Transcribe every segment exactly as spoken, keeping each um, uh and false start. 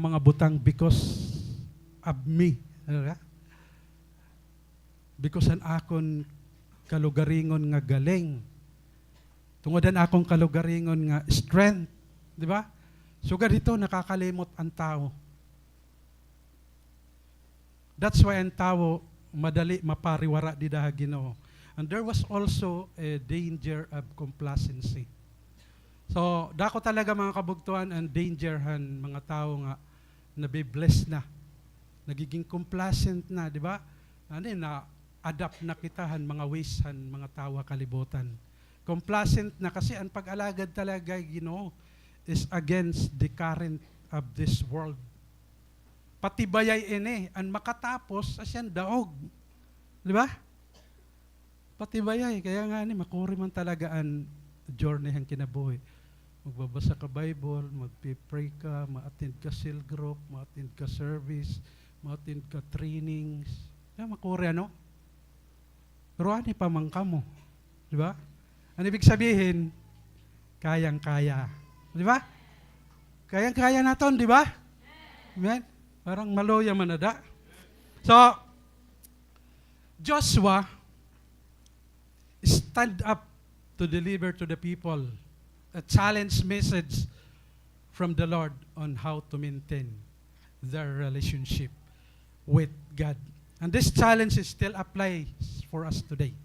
mga butang because of me. Ano ka? Because an akon kalugaringon nga galing. Tungod an akon kalugaringon nga strength. Di ba? Sugad hito, nakakalimot an tawo. That's why an tawo madali mapariwara dida ha Ginoo. And there was also a danger of complacency. So, dako talaga, mga kabugtoan, an danger han mga tawo nga nabi-bless na. Nagiging complacent na, di ba? Ano, na-adapt na kita han mga ways han mga tawo ha kalibutan. Complacent na kasi an pag-alagad talaga ha Ginoo is against the current of this world. Patibayay ini, an makatapos, asya an daog. Di ba? Patibayay, kaya ngani, makuri man talaga an journey han kinabuhi. Magbabasa ka Bible, magpi-pray ka, ma-attend ka cell group, ma-attend ka service, ma-attend ka trainings. Kaya makuri, ano? Pero ani pa man kamo, di ba? An ibig sabihin, kayang-kaya. Di ba? Kayang-kaya naton, di ba? Amen? Parang maluya man ada. So, Joshua stand up to deliver to the people a challenge message from the Lord on how to maintain their relationship with God. And this challenge is still applies for us today.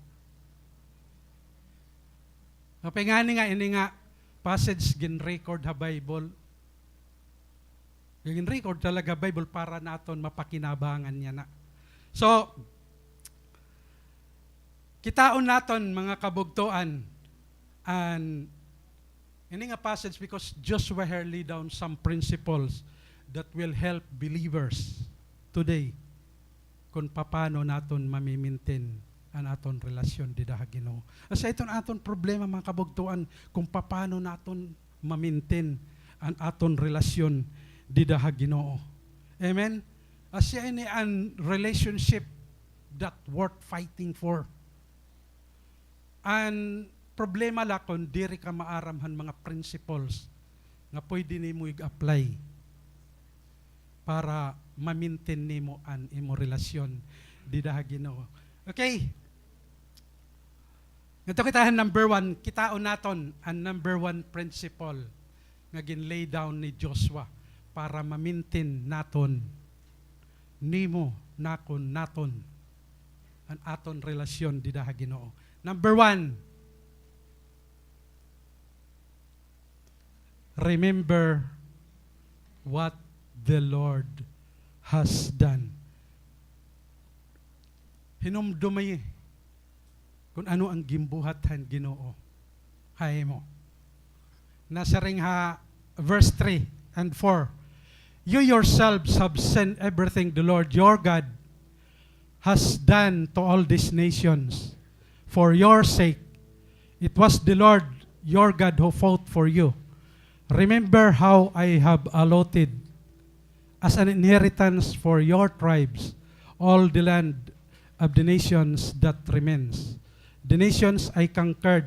Apay ngani nga ini nga passage gin-record ha Bible, gin-record talaga Bible para naton mapakinabangan yana. So, kitaon naton, mga kabugtoan, an ini nga passage because Joshua here lay down some principles that will help believers today kon papano naton mamimintin an aton relasyon dida ha Ginoo. Asya iton aton problema, mga kabugtoan, kon papano naton mamintin an aton relasyon dida ha Ginoo. Amen? Asya ini an relationship that worth fighting for. An problema la kon diri ka maaram han mga principles nga pwede nimo ig-apply para ma-maintain nimo an imo relasyon dida ha Ginoo. Okay. Ngadto kita han number one, kitaon naton an number one principle nga gin-lay down ni Joshua para ma-maintain naton, nimo, nakon, naton, an aton relasyon dida ha Ginoo. Number one, remember what the Lord has done. Hinumdomi kon ano an ginbuhat han Ginoo ha imo. Nasiring ha verse three and four, "You yourselves have seen everything the Lord your God has done to all these nations for your sake. It was the Lord your God who fought for you. Remember how I have allotted as an inheritance for your tribes all the land of the nations that remains, the nations I conquered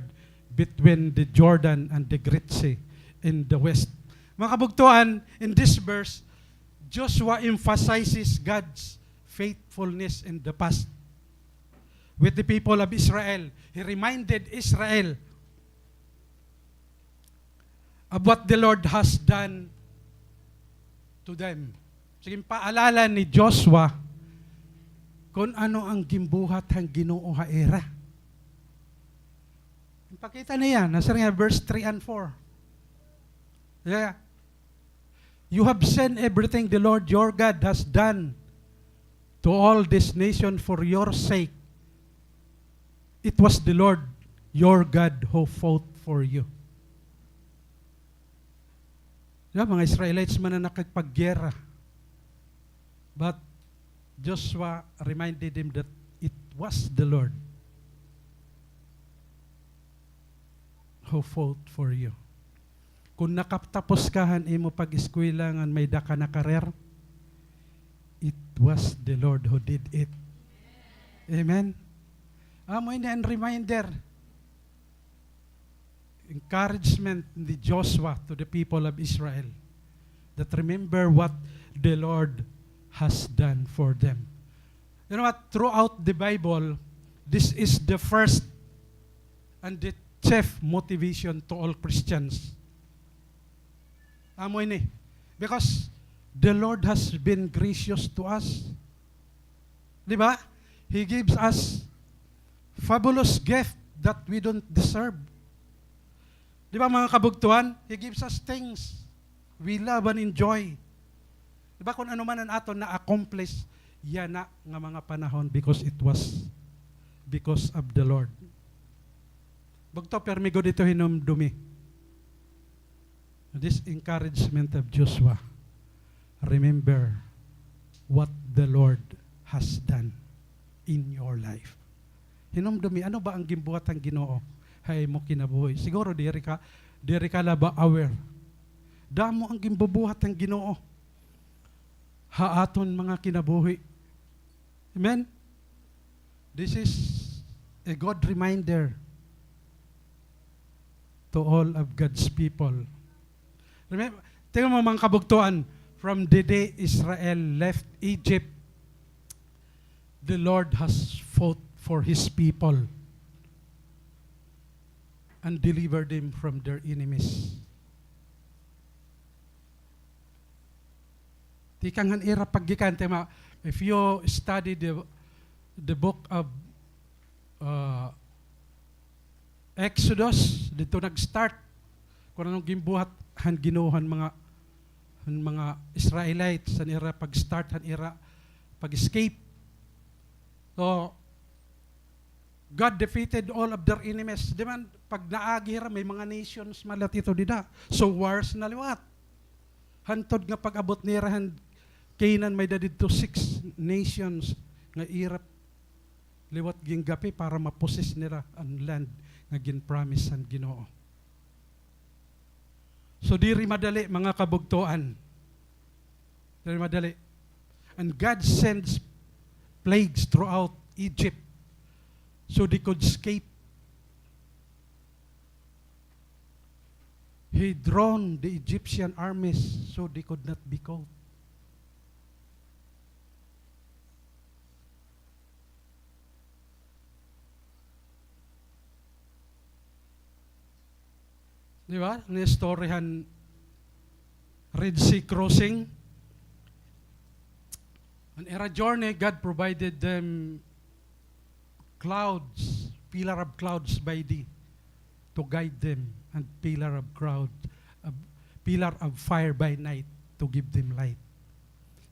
between the Jordan and the Great Sea in the west." Mga kabugtoan, in this verse, Joshua emphasizes God's faithfulness in the past with the people of Israel. He reminded Israel of what the Lord has done to them. Sige, paalala ni Joshua kon ano an ginbuhat han Ginoo ha ira. Ipakita niya, nasiring ha verse three and four. Yeah. "You have seen everything the Lord your God has done to all this nation for your sake. It was the Lord your God who fought for you." Di ba, mga Israelites man an nakigpaggiyera. But Joshua reminded him that it was the Lord who fought for you. Kon nakatapos ka han imo pag-eskwela ngan may-ada ka na career, it was the Lord who did it. Amen? Amo ini an reminder, encouragement ni Joshua to the people of Israel, that remember what the Lord has done for them. You know what? Throughout the Bible, this is the first and the chief motivation to all Christians. Amo ini. Because the Lord has been gracious to us. Di ba? He gives us fabulous gift that we don't deserve. Di ba, mga kabugtuan? He gives us things we love and enjoy. Di ba, kung ano man an aton na-accomplish yana nga mga panahon, because it was because of the Lord. Bugto, pirmi gud ito hinumdumi. This encouragement of Joshua, remember what the Lord has done in your life. Hinumdumi, ano ba an ginbuhat han Ginoo ha imo kinabuhi? Siguro diri ka, diri ka la ba aware. Damo an ginbubuhat han Ginoo ha aton mga kinabuhi. Amen? This is a good reminder to all of God's people. Remember, tingnan mo, mga kabugtuan, from the day Israel left Egypt, the Lord has fought for His people and delivered them from their enemies. Tikang han ira paggikan, tingnan mo, if you study the, the book of, uh, Exodus, didto nag-start kun ano an ginbuhat han Ginoo han mga, han mga Israelites, han ira pag-start, han ira pag-escape. So, God defeated all of their enemies. Di man, pag naagi hira, may mga nations man liwat ito dida. So, wars na liwat. Hantod nga pag-abot nira han Canaan, may-ada didto six nations nga ira liwat ginggapi para ma-possess nira an land nga gin-promise han Ginoo. So, diri madali, mga kabugtoan. Diri madali. And God sends plagues throughout Egypt so they could escape. He drowned the Egyptian armies so they could not be caught. Di ba? An istorya han Red Sea crossing. An ira journey, God provided them clouds, pillar of clouds by day to guide them, and pillar of cloud, a pillar of fire by night to give them light.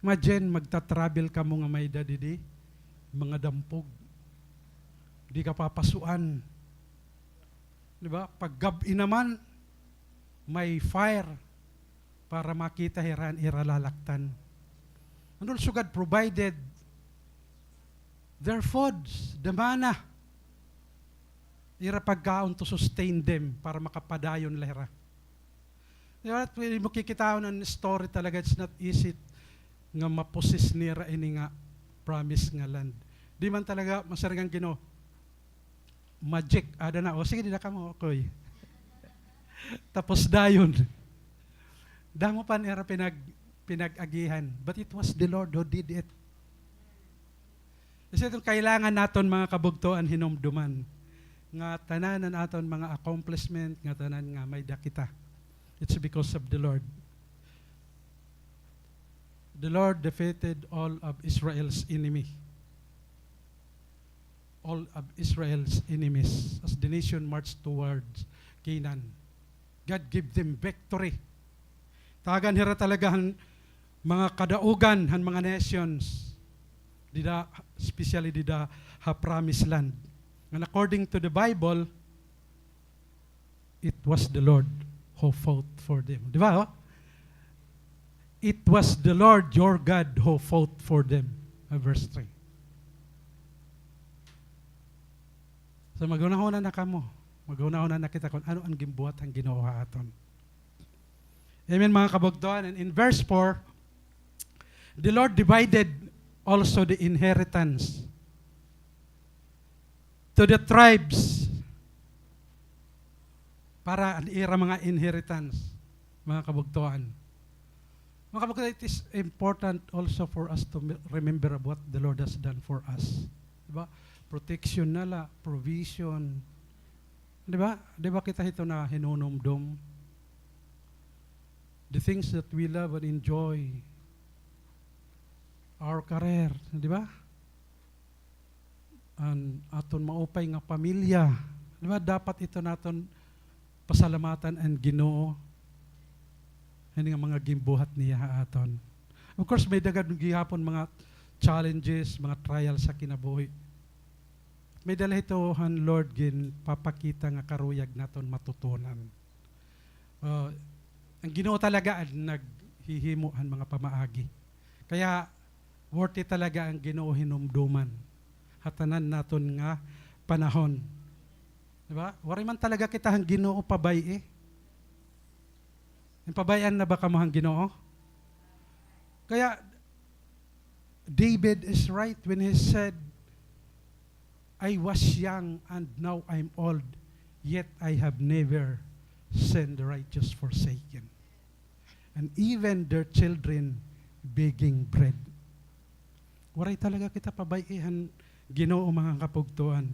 Imagine, magta-travel kamo nga may-ada didi mga dampog. Di ka papasuan. Di ba? Pag gab-i naman, may fire para makita hira an ira lalaktan. And also God provided their foods, the manna. Ira pagkaon to sustain them para makapadayon la hira. Di ba? Pwede mo kikitaon an story talaga, it's not easy nga ma-possess nira ini nga promise nga land. Di man talaga masiring an Ginoo, magic, ada na. O, sige, dida kamo, okay. Tapos dayon. Damo pa an ira pinag-, pinag-agihan. But it was the Lord who did it. Kasi iton kailangan naton, mga kabugtoan, hinumduman nga tanan an aton mga accomplishment, nga tanan nga may-ada kita, it's because of the Lord. The Lord defeated all of Israel's enemy. All of Israel's enemies as the nation marched towards Canaan. God gave them victory. Tagan hira talaga han mga kadaugan han mga nations dida, especially dida ha promised land. And according to the Bible, it was the Lord who fought for them. Di ba, oh? It was the Lord your God who fought for them. Ah, verse three. So, maghunahuna na kamo. Maghunahuna na kita kon ano an ginbuhat han Ginoo ha aton. Amen, mga kabugtoan. And in verse four, the Lord divided also the inheritance to the tribes para an ira mga inheritance, mga kabugtoan. Mga kabugto, it is important also for us to me-, remember of what the Lord has done for us. Di ba? Protection na la, provision. Di ba? Di ba kita hito nahinunumdom? The things that we love and enjoy, our career, di ba? An aton maupay nga pamilya, di ba? Dapat ito naton pasalamatan an Ginoo, ini nga mga ginbuhat niya ha aton. Of course, may-ada gad gihapon mga challenges, mga trials sa kinabuhi. May-ada la hito han Lord ginpapakita nga karuyag naton matutunan. Ah, an Ginoo talaga an naghihimo han mga pamaagi. Kaya, worth it talaga an Ginoo hinumduman ha tanan naton nga panahon. Di ba? Waray man talaga kita han Ginoo pabay-i. Ginpabay-an na ba kamo han Ginoo? Kaya, David is right when he said, "I was young and now I'm old, yet I have never seen the righteous forsaken, and even their children begging bread." Waray talaga kita pabay-i han Ginoo, mga kabugtoan.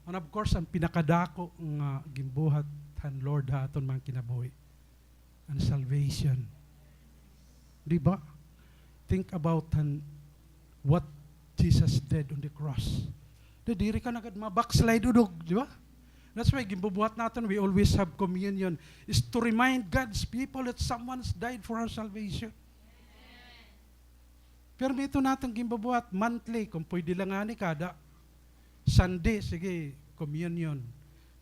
And of course, an pinakadako nga ginbuhat han Lord ha aton mga kinabuhi, an salvation. Di ba? Think about an, what Jesus did on the cross. Di, diri ka na gad ma-backslide, udog, di ba? That's why ginbubuhat naton, we always have communion, is to remind God's people that someone's died for our salvation. Pirmi ito naton ginbubuhat monthly, kon pwede la ngani kada Sunday, sige, communion.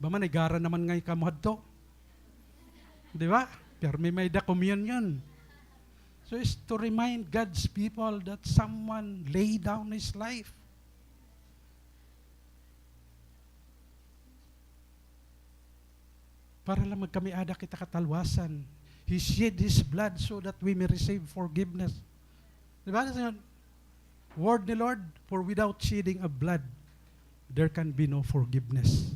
Ba man, igara naman ngay kamo hadto. Di ba? Pirmi may-ada communion. So it's to remind God's people that someone laid down his life. Para la magkami-ada kita katalwasan. He shed His blood so that we may receive forgiveness. Di ba? Sa word ni Lord, "For without shedding of blood, there can be no forgiveness."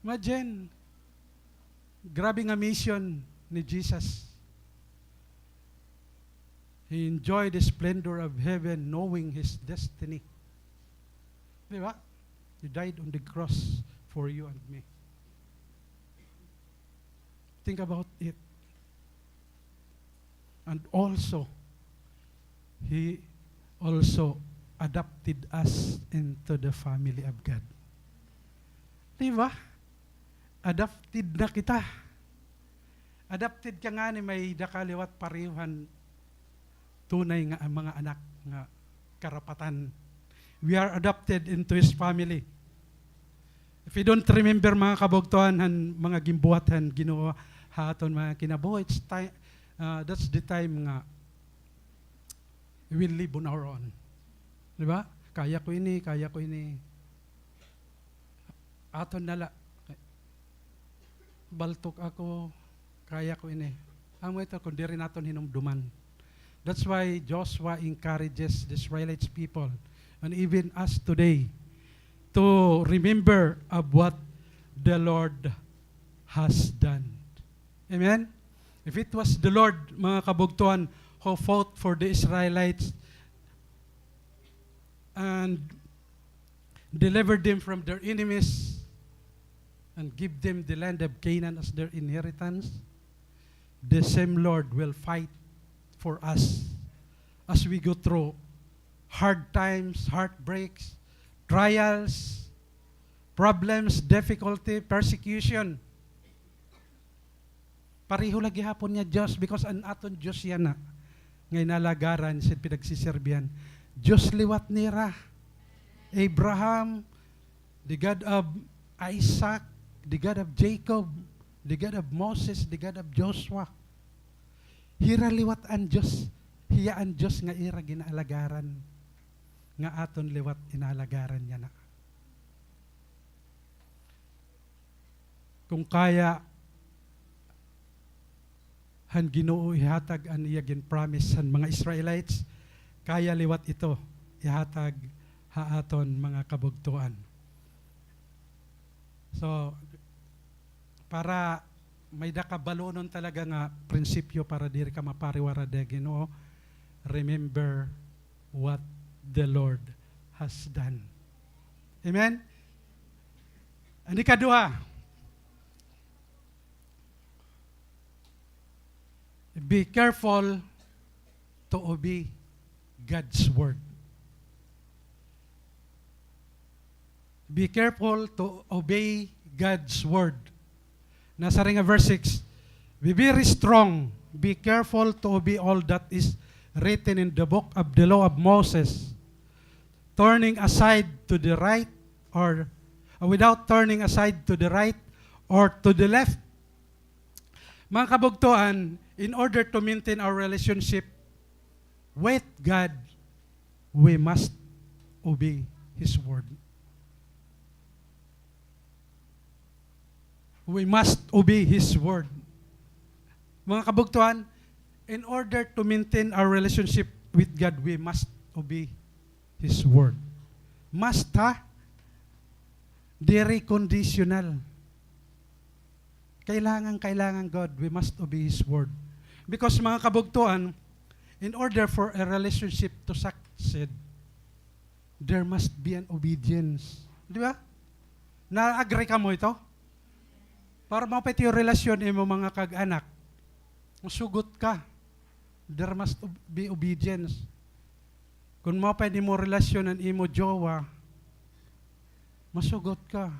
Imagine, grabe nga mission ni Jesus. He enjoyed the splendor of heaven, knowing his destiny. Di ba? He died on the cross for you and me. Think about it. And also, He also adopted us into the family of God. Di ba? Adopted na kita. Adopted ka ngani, may-ada ka liwat pareho han tunay nga mga anak nga karapatan. We are adopted into His family. If you don't remember, mga kabugtoan, han mga ginbuhat han Ginoo ha aton mga kinabuhi, it's ti-, ah, that's the time nga we will live on our own. Di ba? Kaya ko ini, kaya ko ini. Aton na la. Baltok ako, kaya ko ini. Amo ito kon diri naton hinumduman. That's why Joshua encourages the Israelites people, and even us today, to remember of what the Lord has done. Amen? If it was the Lord, mga kabugtoan, who fought for the Israelites and delivered them from their enemies and give them the land of Canaan as their inheritance, the same Lord will fight for us as we go through hard times, heartbreaks, trials, problems, difficulty, persecution. Pareho la gihapon nga Diyos, because an aton Diyos yana nga inalagaran, sin pinagsisirbihan, Diyos liwat nira. Abraham, the God of Isaac, the God of Jacob, the God of Moses, the God of Joshua. Hira liwat an Diyos, hiya an Diyos nga ira ginaalagaran, nga aton liwat inaalagaran yana. Kon kaya han Ginoo ihatag an iya gin-promise han mga Israelites, kaya liwat ito ihatag ha aton mga kabugtoan. So, para May-ada ka bal-unon talaga nga prinsipyo para diri ka mapariwarad ha Ginoo. Remember what the Lord has done. Amen? An ikaduha, be careful to obey God's word. Be careful to obey God's word. Nasiring ha verse six, "Be very strong, be careful to obey all that is written in the book of the law of Moses, turning aside to the right or, uh, without turning aside to the right or to the left." Mga kabugtoan, in order to maintain our relationship with God, we must obey His word. We must obey His word. Mga kabugtoan, in order to maintain our relationship with God, we must obey His word. Must, ha? Diri conditional. Kailangan, kailangan, God, we must obey His word. Because, mga kabugtoan, in order for a relationship to succeed, there must be an obedience. Di ba? Na-agree kamo ito? Para maupay it iyo relasyon, imo mga kag-anak, masugot ka. There must ob-, be obedience. Kon maupay it imo relasyon an imo jowa, masugot ka.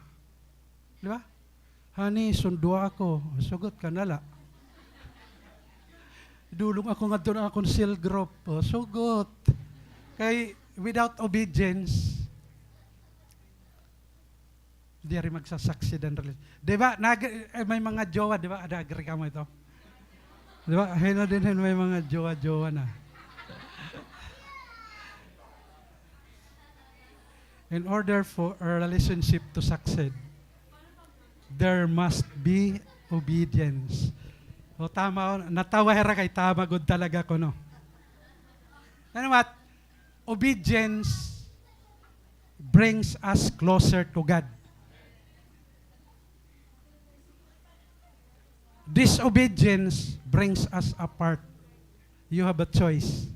Di ba? "Honey, sundua ako." Sugot ka na la. "Idulong ako ngadto ha akon cell group." O, sugot. Kay without obedience, diri magsa-succeed an relasyon. Di ba? Nag-, eh, may mga jowa, di ba? Ada, agree kamo ito? Di ba? Hino dinhi an may mga jowa-jowa na. In order for a relationship to succeed, there must be obedience. O, tama, o, natawa hira kay tama gud talaga kuno. You know what? Obedience brings us closer to God. Disobedience brings us apart. You have a choice.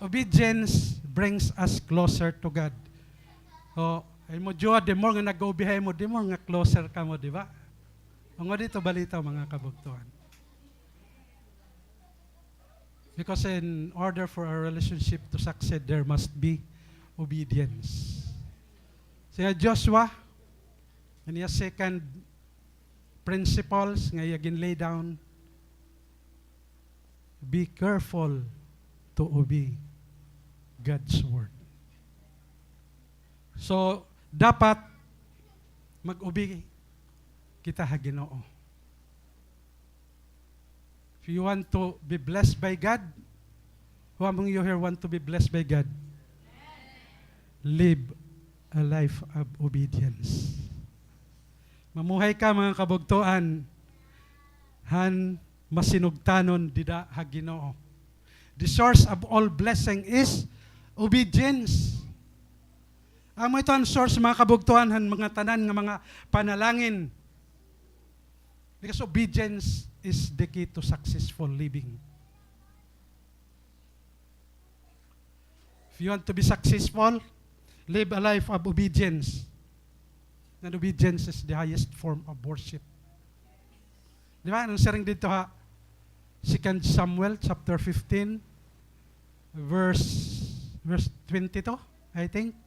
Obedience brings us closer to God. O, imo jowa, the more nga nag-obey ha imo, the more nga closer kamo, di ba? Ungod hito balita, mga kabugtoan. Because in order for a relationship to succeed, there must be obedience. Siring hi Joshua, an iya second principles nga iya gin-lay down, be careful to obey God's word. So, dapat mag-obey kita ha Ginoo. If you want to be blessed by God, who among you here want to be blessed by God? Live a life of obedience. Mamuhay ka, mga kabugtoan, han masinugtanon dida ha Ginoo. The source of all blessing is obedience. Amo ito an source, mga kabugtoan, han mga tanan nga mga panalangin. Because obedience is the key to successful living. If you want to be successful, live a life of obedience. And obedience is the highest form of worship. Di ba? Ano siring didto ha Second Samuel chapter fifteen, verse, verse twenty-two, I think.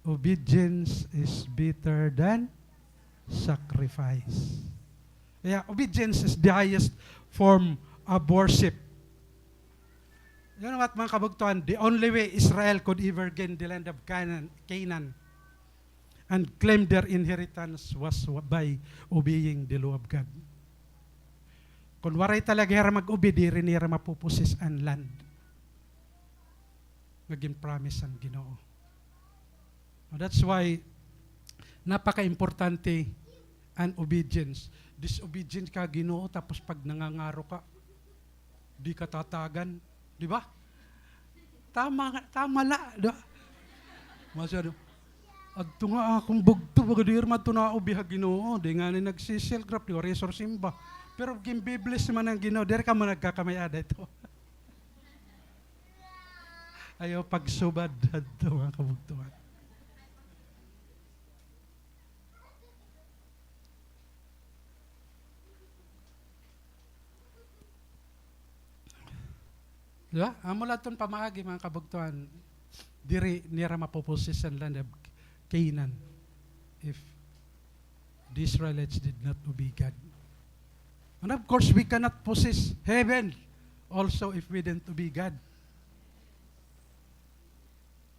Obedience is better than sacrifice. Yeah, obedience is the highest form of worship. You know what, mga kabugtoan? The only way Israel could ever gain the land of Canaan, Canaan and claim their inheritance was wa-, by obeying the law of God. Kon waray talaga hira mag-obey, diri nira mapupossess an land nga gin-promise han Ginoo. That's why napaka-importante an obedience. Disobedient ka ha Ginoo, tapos pag nangangaro ka, di ka tatagan, di ba? Tama, tama la, di ba? Masyado. Adto nga akon bugto, baga diri man adto naubi ha Ginoo, di ngani nagsi-cell group, di waray sursimba. Pero ginbi-bless man an Ginoo, diri kamo nagkakamay-ada ito. Ayaw pagsubad hadto, mga kabugtoan. Di ba? Amo la iton pamaagi, mga kabugtoan, diri nira mapopossess an land of Canaan if the Israelites did not obey God. And of course, we cannot possess heaven also if we didn't obey God.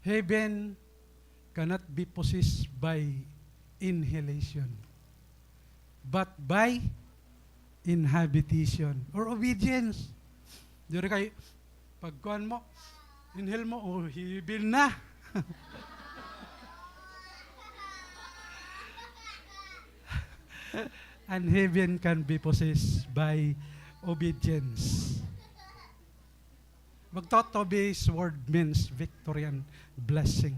Heaven cannot be possessed by inhalation, but by inhabitation or obedience. Diri kay pagkuan mo, inhale mo, o, heaven na. And heaven can be possessed by obedience. Magto-, to obey His word means victory and blessing.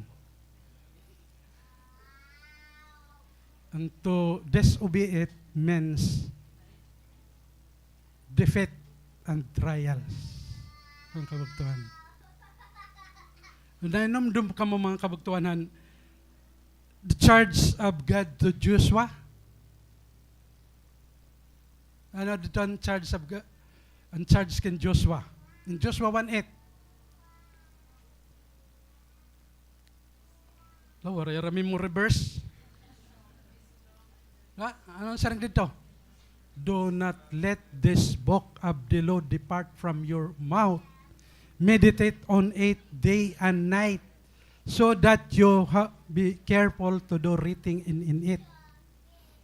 And to disobey it means defeat and trials. Mga kabugtoan. Nahinumdom kamo, mga kabugtoan, han the charge of God to Joshua? Ano didto an charge of Ga-, an charge kan Joshua? In Joshua one eight. La, waray ra memory verse. Ha? Ano an siring didto? "Do not let this book of the law depart from your mouth. Meditate on it day and night, so that you ha-, be careful to do everything in, in it.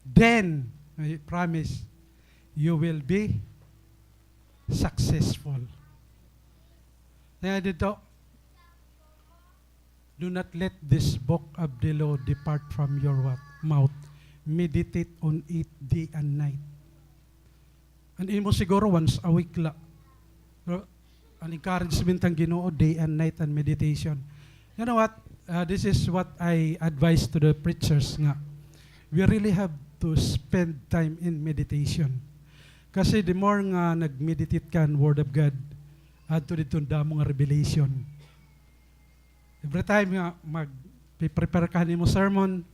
Then," I promise, "you will be successful." Kaya didto, "Do not let this book of the law depart from your what? Mouth. Meditate on it day and night." An imo siguro once a week la. Pero an encouragement han Ginoo, day and night an meditation. You know what? Uh, this is what I advise to the preachers nga we really have to spend time in meditation. Kasi the more nga nag-meditate ka in Word of God, adto didto an damo nga revelation. Every time nga mag-prepare ka han imo sermon,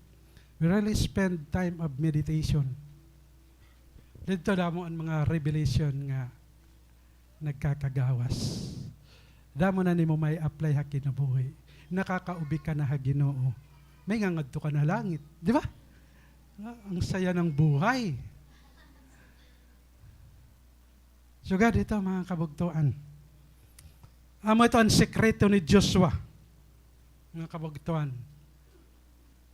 we really spend time of meditation. Didto damo an mga revelation nga nagkakagawas. Damo na nimo mai-apply ha kinabuhi. Nakakaubi ka na ha Ginoo. May nga ngadto ka na langit, di ba? Ah, ang saya ng buhay. Sugad ito, mga kabugtoan. Amo ito an sekreto ni Joshua, mga kabugtoan.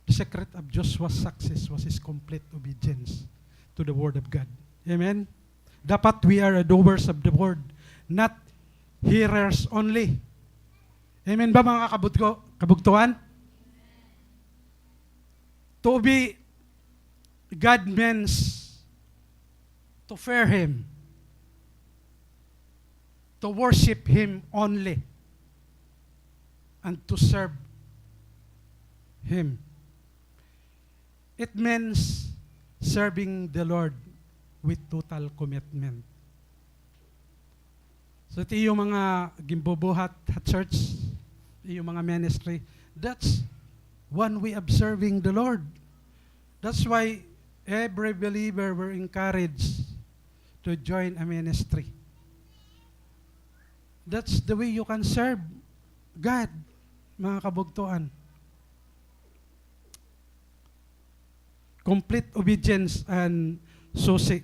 The secret of Joshua's success was his complete obedience to the word of God. Amen? Dapat we are doers of the word, not hearers only. Amen ba, mga kabugto-, kabugtoan? To obey God means to fear Him, to worship Him only, and to serve Him. It means serving the Lord with total commitment. So, it iyo mga ginbubuhat ha church, iyo mga ministry, that's one way of serving the Lord. That's why every believer were encouraged to join a ministry. That's the way you can serve God, mga kabugtoan. Complete obedience an susi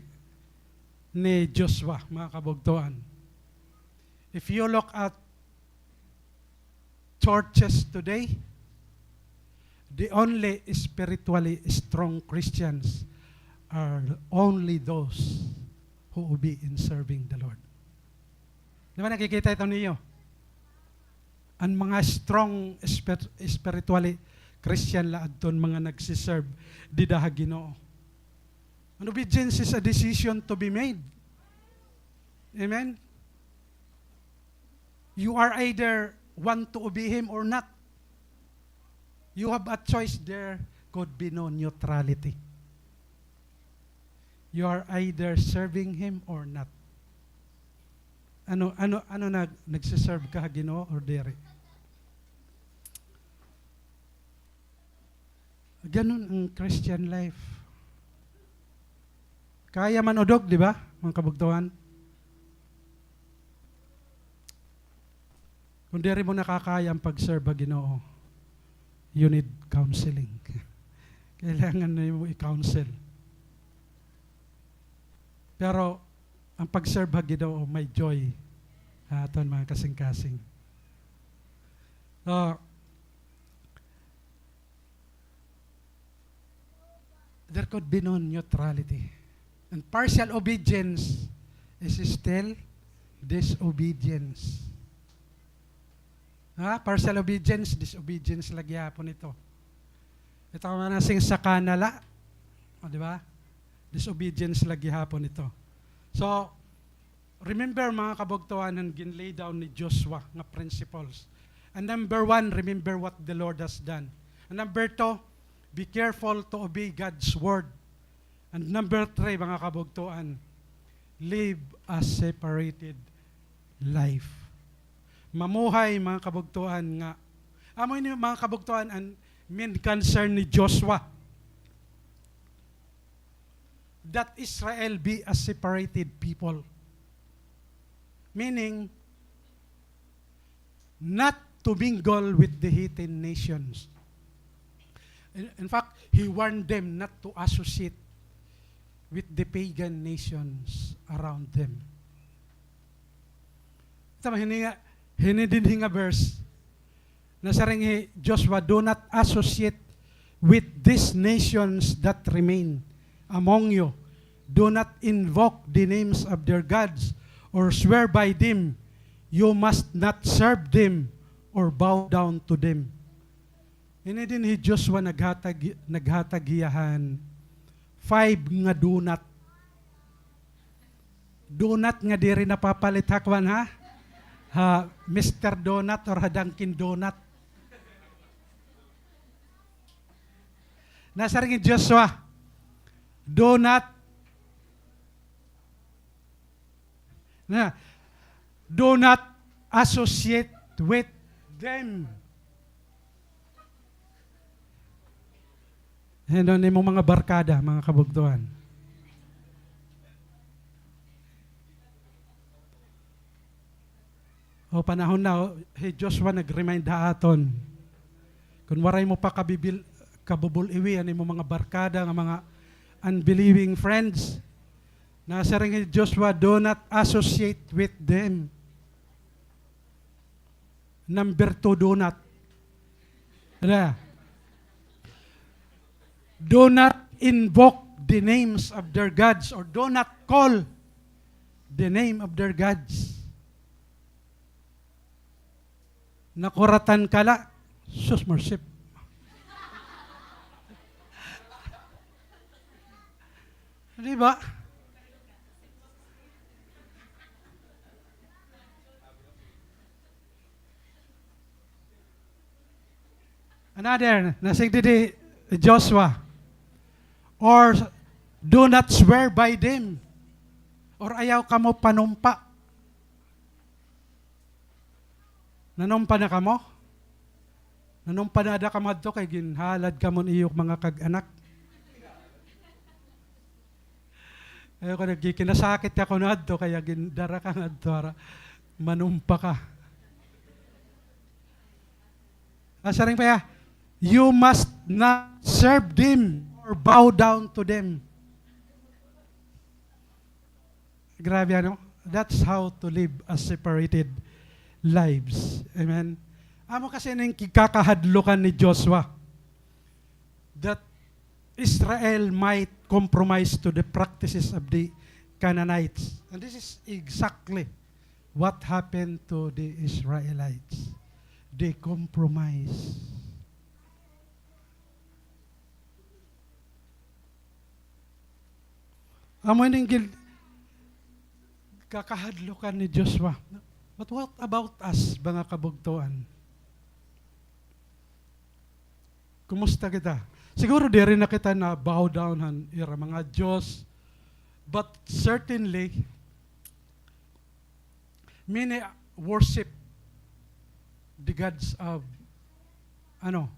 ni Joshua, mga kabugtoan. If you look at churches today, the only spiritually strong Christians are only those who obey in serving the Lord. Di ba nakikita ito niyo? An mga strong spir-, spiritually Christian la adton mga nagsiserve dida ha Ginoo. An obedience is a decision to be made. Amen? You are either want to obey Him or not. You have a choice. There could be no neutrality. You are either serving Him or not. Ano, ano, ano na, nagsiserve ka ha Ginoo or diri? Ganun ang Christian life. Kaya man udog, di ba, mga kabugtuan? Kung diri mo nakakaya ang pag-serve ha Ginoo, you need counseling. Kailangan na mo i-counsel. Pero ang pag-serve ha Ginoo, may joy ha aton mga kasing-kasing. So, there could be no neutrality. And partial obedience is still disobedience. Ha? Partial obedience, disobedience la gihapon ito. Ito man nasing sakana la. O, di ba? Disobedience la gihapon ito. So, remember, mga kabugtuan, an gin-lay down ni Joshua nga principles. And number one, remember what the Lord has done. And number two, be careful to obey God's word. And number three, mga kabugtuan, live a separated life. Mamuhay, mga kabugtuan, nga, amo ini, mga kabugtuan, an main concern ni Joshua, that Israel be a separated people. Meaning, not to mingle with the heathen nations. In, in fact, he warned them not to associate with the pagan nations around them. Tama, hini nga, hini dinhi nga verse, nasiring hi Joshua, "Do not associate with these nations that remain among you. Do not invoke the names of their gods or swear by them. You must not serve them or bow down to them." Ini dinhi hi Joshua naghatag, naghatag hiya han five nga do not. Do not nga diri napapalit ha kuan, ha? Ha Mister Donut or ha Dunkin Donut. Nasiring hi Joshua, "Do not, na, do not associate with them." Ano an imo mga barkada, mga kabugtuan? O, panahon na, o, hi Joshua nag-remind ha aton. Kon waray mo pa kabibil-, kabubul-iwi an imo mga barkada nga mga unbelieving friends, nasiring hi Joshua, "Do not associate with them." Number two, do not. Ano? Do not invoke the names of their gods or do not call the name of their gods. Nakuratan ka la, sus, mercy. Di ba? Another, nasiring didi Joshua, or do not swear by them, or ayaw kamo panumpa. Nanumpa na kamo? Nanumpa na ada kamo adto kay ginhalad kamo han iyo mga kag-anak? Ayaw ko, nagkikinasakit ako na adto kay gindara ka ngadto, ara, manumpa ka. Ah, siring pa hiya, "You must not serve them or bow down to them." Grabe, ano? That's how to live a separated lives. Amen? Amo kasi ini an kikakahadlukan ni Joshua, that Israel might compromise to the practices of the Canaanites. And this is exactly what happened to the Israelites. They compromise. Amo ini an gin-, kakahadlukan ni Joshua. But what about us, mga kabugtoan? Kumusta kita? Siguro diri na kita na-bow down han ira mga diyos, but certainly, many worship the gods of, ano,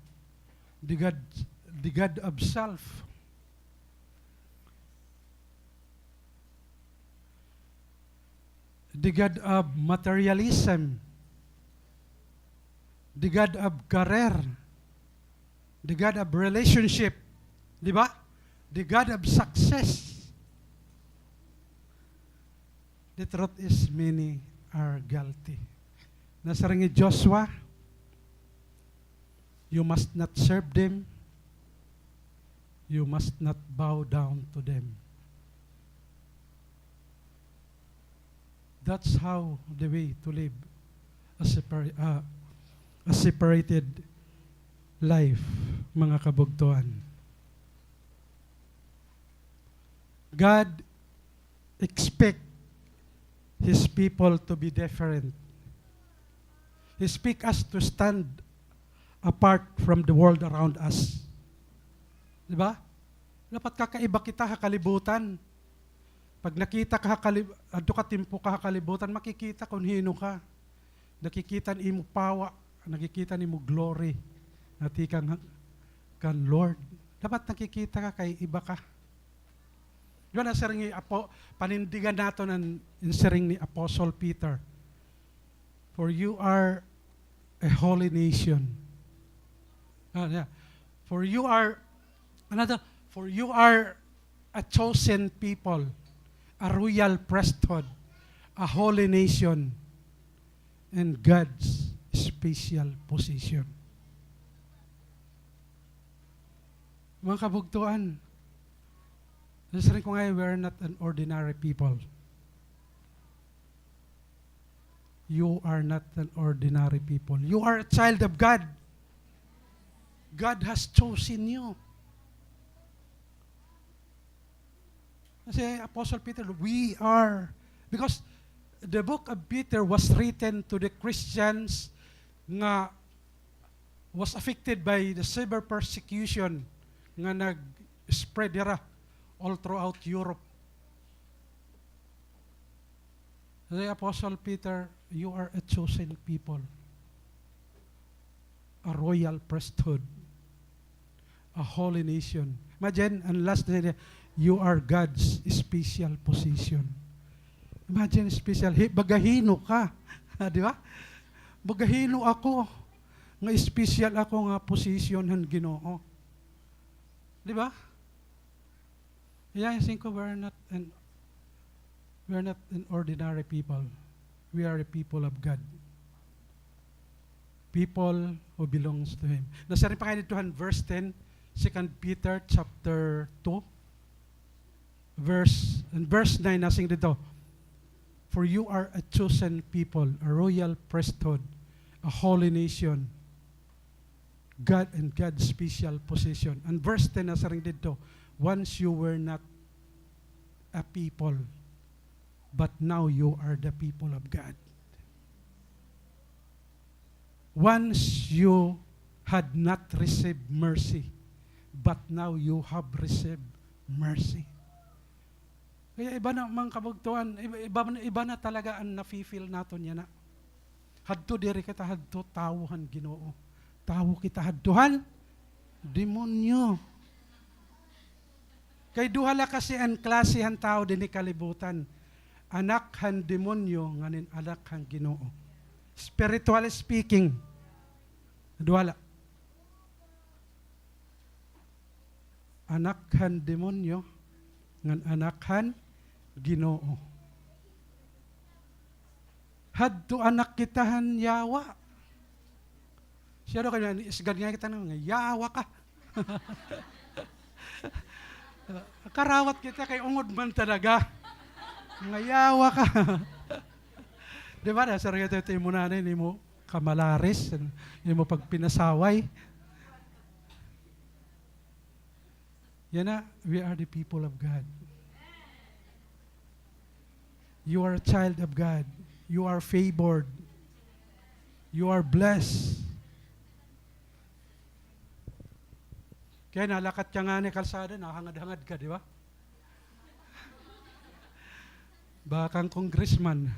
the god, the god of self. The god of materialism, the god of career, the god of relationship, di ba? The god of success. The truth is, many are guilty. Nasiring hi Joshua, "You must not serve them. You must not bow down to them." That's how the way to live a separa-, ah, a separated life, mga kabugtuan. God expect His people to be different. He expect us to stand apart from the world around us. Di ba? Dapat kakaiba kita ha kalibutan. Pag nakita ka ha kalib-, adto ka, timpo ka ha kalibutan, makikita kon hin-o ka. Nakikita an imo pawa, nakikita an imo glory nga tikang ha-, kan Lord. Dapat nakikita ka kay iba ka. Yun an siring ni Apo-, panindigan naton an, an siring ni Apostle Peter. "For you are a holy nation." Ah, yeah. "For you are, another, for you are a chosen people, a royal priesthood, a holy nation, and God's special possession." Mga kabugtuan, nasiring ko nga, we are not an ordinary people. You are not an ordinary people. You are a child of God. God has chosen you. Kasi Apostle Peter, we are, because the book of Peter was written to the Christians nga was affected by the severe persecution nga nag-spread dira all throughout Europe. The Apostle Peter, "You are a chosen people, a royal priesthood, a holy nation." Imagine, an last na niya, "You are God's special possession." Imagine, special. Hi-, baga hin-o ka. Di ba? Baga hin-o ako nga special ako nga possession han Ginoo. Di ba? Iya, siring ko, we are not an, we are not an ordinary people. We are a people of God. People who belongs to Him. Nasiring pa kay didto han verse ten, Second Peter chapter two, verse, and verse nine, nasiring didto, "For you are a chosen people, a royal priesthood, a holy nation, God and God's special possession." And verse ten nasiring didto, "Once you were not a people, but now you are the people of God." Once you had not received mercy, but now you have received mercy. Kaya iba na, mga kabugtuan, iba, iba, iba na talaga an nafi-feel naton yana. Hadto diri kita hadto tawo han Ginoo. Tawo kita hadto han demonyo. Kay duha la kasi an klase han tawo dinhi kalibutan. Anak han demonyo ngan an anak han Ginoo. Spiritually speaking, duha la. Anak han demonyo ngan anak han Ginoo. Hadto anak kita han yawa. Siya daw kay isgad nga kita nga, "Yawa ka." Karawat kita kay ungod man talaga. Nga, "Yawa ka." Di ba, nasiring ito, ito imo nanay, imo kamalaris, imo pagpinasaway. Yana, we are the people of God. You are a child of God. You are favored. You are blessed. Kay nalakat ka ngani kalsada, nahangad-hangad ka, di ba? Bakang congressman.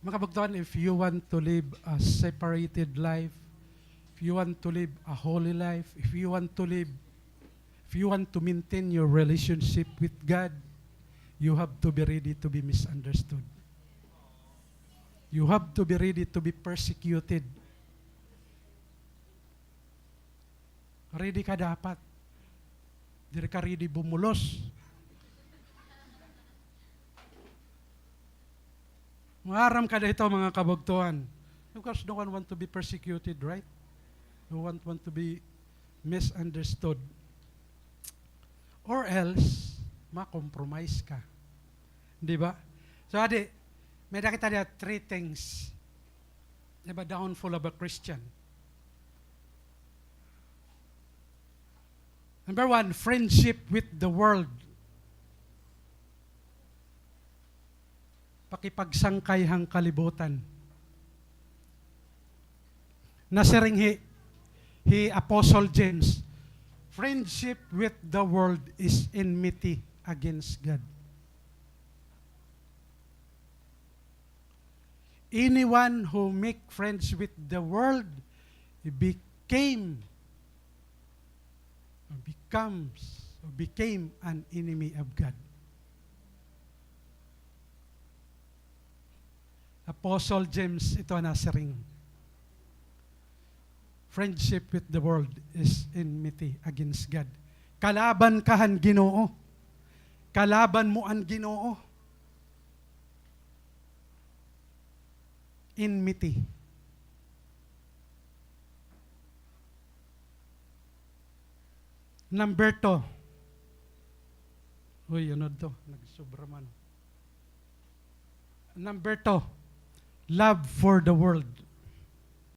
Mga kabugtoan, if you want to live a separated life, if you want to live a holy life, if you want to live, if you want to maintain your relationship with God, you have to be ready to be misunderstood. You have to be ready to be persecuted. Ready ka dapat. Diri ka ready bumulos. Maaram ka dito, mga kabugtoan. Of course, no one want to be persecuted, right? No one want to be misunderstood. Or else, ma-compromise ka. Di ba? So, adi, may-ada kita diha three things of a downfall of a Christian. Number one, friendship with the world. Pakipagsangkay han kalibutan. Nasiring hi, hi Apostle James, "Friendship with the world is enmity against God." Anyone who make friends with the world became, or becomes, or became an enemy of God. Apostle James ito an nasiring, "Friendship with the world is enmity against God." Kalaban ka han Ginoo. Kalaban mo an Ginoo. Enmity. Number two. Uy, ano to? Nagsobra man. Number two, love for the world.